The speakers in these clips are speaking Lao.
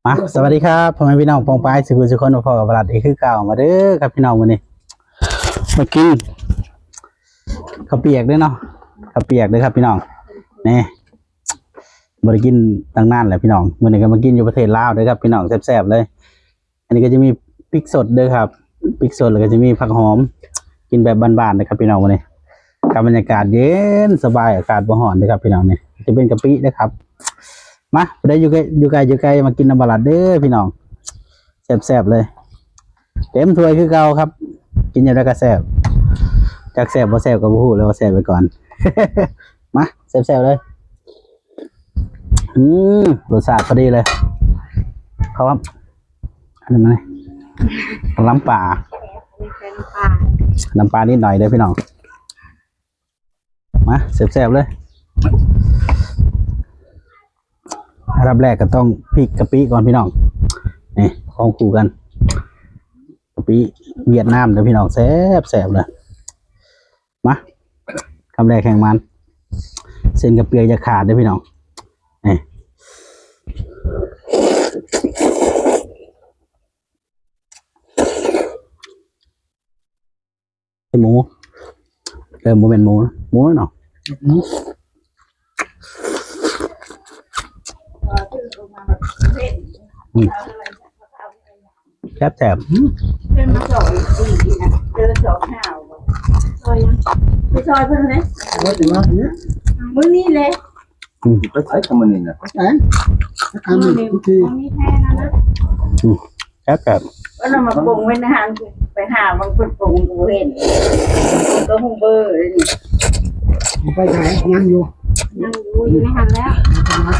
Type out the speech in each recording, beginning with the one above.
ອ່ະ ສະຫວັດດີຄັບ ພໍ່ແມ່ພີ່ນ້ອງປ້ອງປາຍສູ່ຜູ້ສູ່ຄົນ ມາພໍ້ກັບປາລັດອີກຄືເກົ່າ. ມາເດີຄັບພີ່ນ້ອງ ມື້ນີ້ມາກິນເຂົ້າປຽກເດີເນາະ ເຂົ້າປຽກເດີຄັບພີ່ນ້ອງ. ນີ້ ບໍ່ໄດ້ກິນຕັ້ງນານແລ້ວພີ່ນ້ອງ ມື້ນີ້ກໍມາກິນຢູ່ປະເທດລາວເດີຄັບພີ່ນ້ອງ ແຊບໆເລີຍ. ອັນນີ້ກໍຈະມີພິກສົດເດີຄັບ ພິກສົດ ແລ້ວກໍຈະມີຜັກຫອມ ກິນແບບບ້ານໆເດີຄັບພີ່ນ້ອງ. ມື້ນີ້ກັບບັນຍາກາດເຢັນສະບາຍ ອາກາດບໍ່ຮ້ອນເດີຄັບພີ່ນ້ອງ. ນີ້ຈະເປັນກະປິເດີຄັບ. ມາ ຜູ້ໃດຢູ່ໃກ້ ຢູ່ໃກ້ ຢູ່ໄກ ມາກິນນຳປາລັດເດີພີ່ນ້ອງ ແຊບໆເລີຍ ເຕັມຖ້ວຍຄືເກົ່າຄັບ. ກິນຫຍັງໃດກໍແຊບ ຈັກແຊບບໍ່ແຊບກໍບໍ່ຮູ້ແລ້ວ ວ່າແຊບໄວ້ກ່ອນ. ມາ ແຊບໆເລີຍ. ອືມ ລົດຊາດພໍດີເລີຍ. ເຂົ້າ ອັນນີ້ມັນ ນ້ຳປາ ນ້ຳປານິດໜ້ອຍເດີພີ່ນ້ອງ. ມາ ແຊບໆເລີຍ. ອັນດັບແລກກໍຕ້ອງພິກກະປິກ່ອນພີ່ນ້ອງ. ນີ້ ຂອງຄູ່ກັນ ກະປິຫວຽດນາມເດີພີ່ນ້ອງ ແຊບໆເລີຍ. ມາ ຄຳແລກແຫ່ງມັນ ເສັ້ນກະປຽກຢ່າຂາດເດີພີ່ນ້ອງ. ນີ້ ໝູ ເອີ ບໍ່ແມ່ນໝູ ໝູເນາະ. ອືມ ແຊບໆ. ອືມ ເພິ່ນມາຊອຍອີກດີນະ ເຈີຊອຍຫາວ ຊອຍຫຍັງ ໄປຊອຍເພິ່ນເດ້. ວ່າແຕ່ວ່າ ມື້ນີ້ແຫຼະ. ອືມ ໄປໃສກັນມື້ນີ້ນະ? ໄປໃສ? ໄປການ ມື້ນີ້ ມື້ນີ້ ບໍ່ມີແທ້ນະນະ. ອືມ ແຊບໆ. ເພິ່ນເອົາມາປົງໄວ້ໃນຮ້ານ ໄປຫາວ່າເພິ່ນປົງບໍ່ເຫັນ ກໍຮູ້ເບີນີ້. ໄປໃສ? ຍັງຢູ່ ຍັງຢູ່ ຢູ່ໃນຫັ້ນແລ້ວ. ຄັນວ່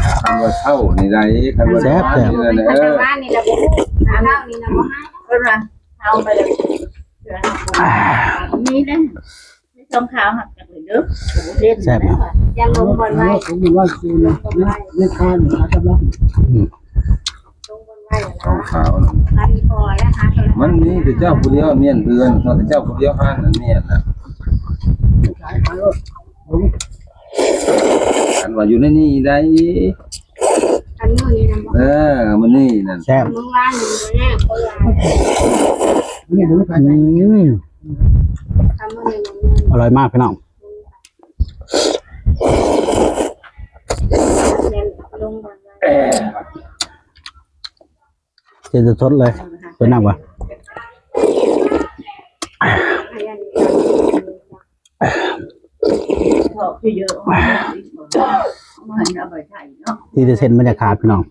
າເຊົ້ານີ້ໄດ້ ຄັນວ່າ ແຊບໆ ມື້ນີ້ແຫຼະ ເອີ ມື້ວານນີ້ລະບໍ່ຮູ້ ເຊົ້ານີ້ນະບໍ່ໃຫ້ ເພິ່ນວ່າ ເອົາໄປແລ້ວ ນີ້ເດ້ ມີຊ່ອງຂາວຫັກຈັກເດີ ແຊບເນາະ. ຢ່າລົງບ່ອນໄວ້ ລົງບ່ອນໄວ້ຄື ລົງບ່ອນໄວ້ ໃນຄານ ອືມ ລົງບ່ອນໄວ້ ຊ່ອງຂາວນະ ມັນມີແຕ່ເຈົ້າຜູ້ດຽວມ້ຽນເຮືອນ ເຈົ້າຜູ້ດຽວຮ້ານນັ້ນມ້ຽນນະ. ອັນວ່າຢູ່ໃນນີ້ໄດ້ ອັນມື້ນີ້ນະ ເອີ ມື້ນີ້ນັ້ນ ແຊບ ມື້ວານນີ້ແຫຼະ ຄົນຫຼາຍ ອືມ ອັນມື້ນີ້ນະ ອະລ່ອຍມາກພີ່ນ້ອງ. ເຮັດສົດໆເລີຍ ເປັນນຳວ່າ ທີ່ຈະເສັ້ນບັນຍາກາດພີ່ນ້ອງ.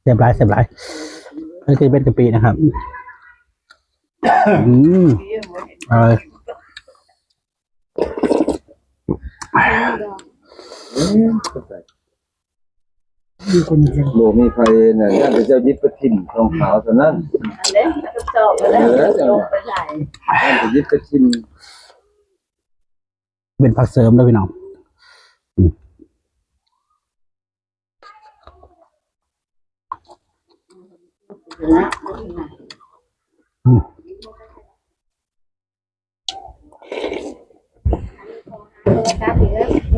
ແຊບຫຼາຍ ແຊບຫຼາຍ ອັນນີ້ເປັນກະປິນະຄັບ. ອືມ ເອີ ບໍ່ມີໃຜນະ ຢ້ານແຕ່ເຈົ້າຢິບໄປຖິ້ມຂອງຂາວເທົ່ານັ້ນ ອັນເດ້ ເຈົ້າໄປໃສ່ ຢ້ານແຕ່ຢິບໄປຖິ້ມ. ເປັນຜັກເສີມເດີພີ່ນ້ອງ.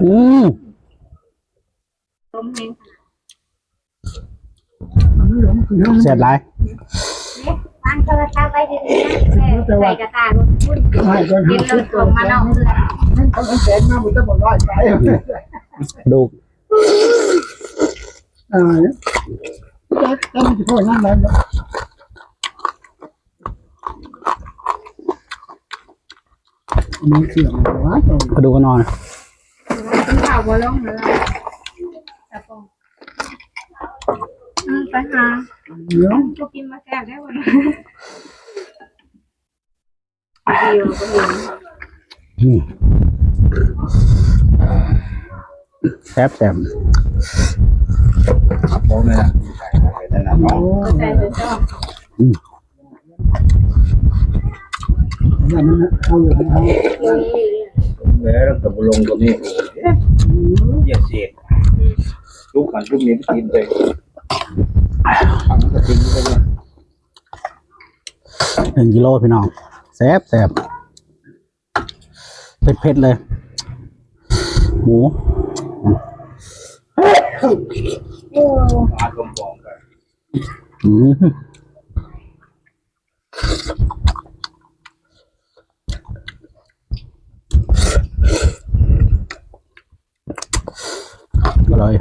ອືມ ອືມ ອືມ ແຊບຫຼາຍ ວາງໂທລະສັບໄວ້ດີໆນະ ໃສ່ກະຕ່າລົດພຸ້ນ ເຫັນລົດລົງມານອກເຮືອນ ມັນເອົາແສງມາ ມັນຈະບໍ່ລອຍໄປ ດູກ ເອີ ແຕ່ ແຕ່ມັນຊິໂທດຍາມໃດເນາະ. ມັນເຊື່ອມວ່າ ກະດູກມັນອ່ອນ ກິນເຂົ້າບໍ່ລົງເລີຍ ອືມ ໄປຫາ ເນາະ ບໍ່ກິນບໍ່ແຊບເດ້ ອືມ ແຊບໆ ຄັບ ບໍ່ແມ່ນ ເປັນອັນນັ້ນເນາະ ອືມ. ແລ້ວກໍບໍ່ລົງກໍມີ ຢາກເສບ ທຸກອັນທຸກນີ້ໄປກິນໄປ ທາງກະຕິນໄປເນາະ. ໜຶ່ງກິໂລພີ່ນ້ອງ ແຊບໆ ເຜັດໆ ເລີຍ ໝູ ອືມ ອະລ່ອຍ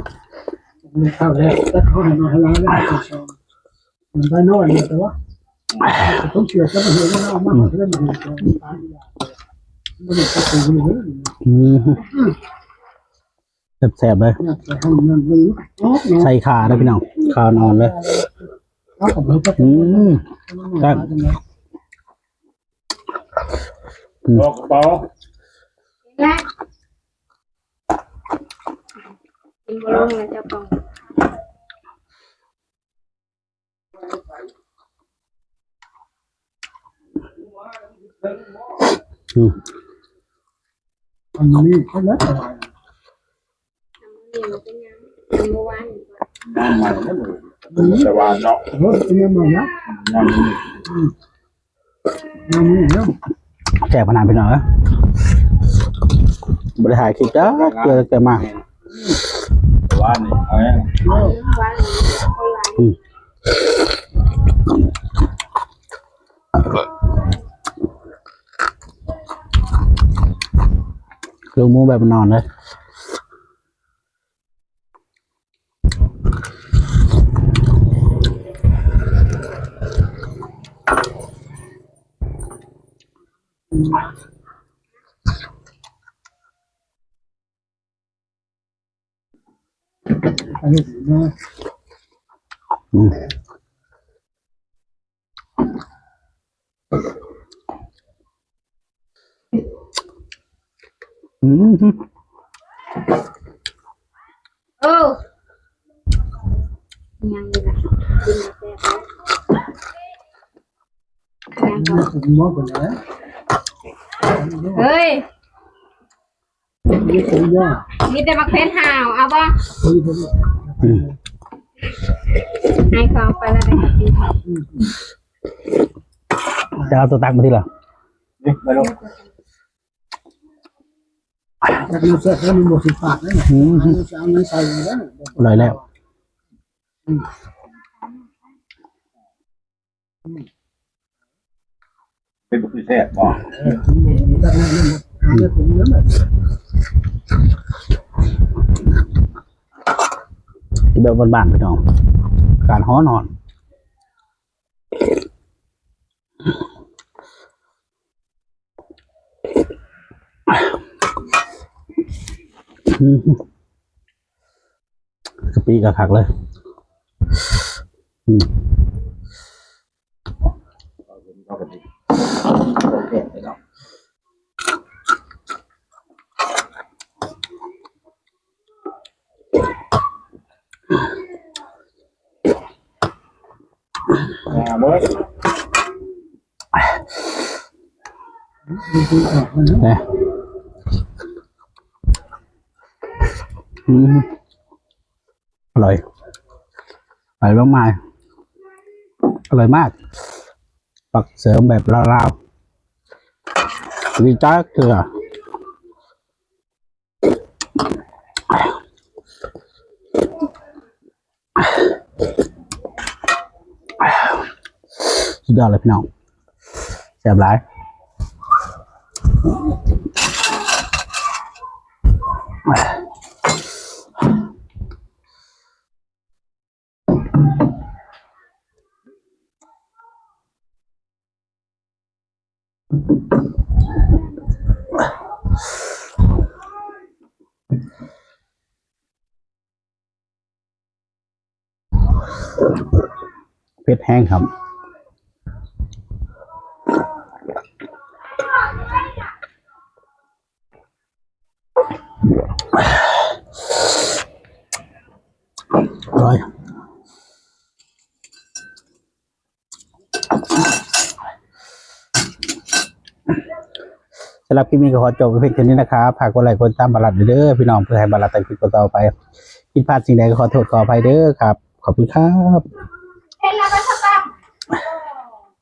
ເຂົ້າແລ້ວ ແຕ່ເຂົາໃຫ້ມາໃຫ້ຫຼາຍແລ້ວ ມັນໄດ້ນ້ອຍແຕ່ວ່າ ຕ້ອງເຊື່ອຈະມາເຮັດແລ້ວເອົາມາ ອືມ ເພື່ອມາເຮັດ ອືມ ແຊບໆ ເລີຍ ແຊບໆ ເລີຍ ໃສ່ຂ່າເດີພີ່ນ້ອງ ຂ່າອ່ອນໆ ເລີຍ ອືມ ແຊບ ອືມ ອອກກະເປົາ ກິນບໍ່ລົງແລ້ວເຈົ້າປອງ ອືມ ອັນນີ້ກໍແລ້ວແຕ່ວ່າ ອັນນີ້ມັນເປັນຫຍັງ ອັນເມື່ອວານນີ້ ນ້ຳໃໝ່ເດ້ ອືມ ແຕ່ວ່າເນາະ ເອີ ເປັນນ້ຳໃໝ່ນະ ນ້ຳນີ້ ອືມ ແຊບຂະໜາດພີ່ນ້ອງເອີຍ ບໍ່ໄດ້ຖ່າຍຄລິບຈັກເທື່ອຕັ້ງແຕ່ມາ ວານນີ້ ເອົາຫຍັງ ອືມ ລົງມືແບບນອນເລີຍ. ອັນນີ້ ອືມ ອືມ ເອີ ຍັງຢູ່ນະ ກິນແຊບເລີຍ ຍັງກ່ອນ ເຮີ້ຍ. ມີແຕ່ບັກເຜັດຫາວ ເອົາບໍ່? ອືມ ໃຫ້ເຂົາໄປແລ້ວໄດ້ກິນ ຈະເອົາຕົວຕັກມາທີລະ ນີ້ ໄປລົງ ຈັກແນວແຊບແລ້ວມັນບໍ່ຖືກປາກເດ້ ອືມ ມັນຈະເອົາໃນໃສ່ເດ້ ອະລ່ອຍແລ້ວ ອືມ. ເປັນບໍ່ຄືແຊບບໍ່? ແບບບ້ານໆ ພີ່ນ້ອງ ອາກາດຮ້ອນໆ. ອືມ ກະປິກະຄັກເລີຍ ອືມ. ອ່າ ເບິ່ງ ແນ່ ອືມ ອະລ່ອຍ ໄປເບິ່ງໃໝ່ ອະລ່ອຍມາກ ຜັກເສີມແບບລາວໆ ບໍ່ມີຈັກເທື່ອ. ສຸດຍອດເລີຍພີ່ນ້ອງ ແຊບຫຼາຍ. ເຜັດແຮງຄັບ ອະລ່ອຍ. ສຳລັບຄລິບນີ້ກໍຂໍຈົບໄວ້ພຽງເທົ່ານີ້ນະຄັບ ຝາກກົດໄລກົດຕິດຕາມບ່າວລັດເດີພີ່ນ້ອງ ເພື່ອໃຫ້ບ່າວລັດທຳຄລິບຕໍ່ໆໄປ. ຜິດພາດສິ່ງໃດກໍຂໍໂທດຂໍອະໄພເດີຄັບ. ຂອບຄຸນຄັບ.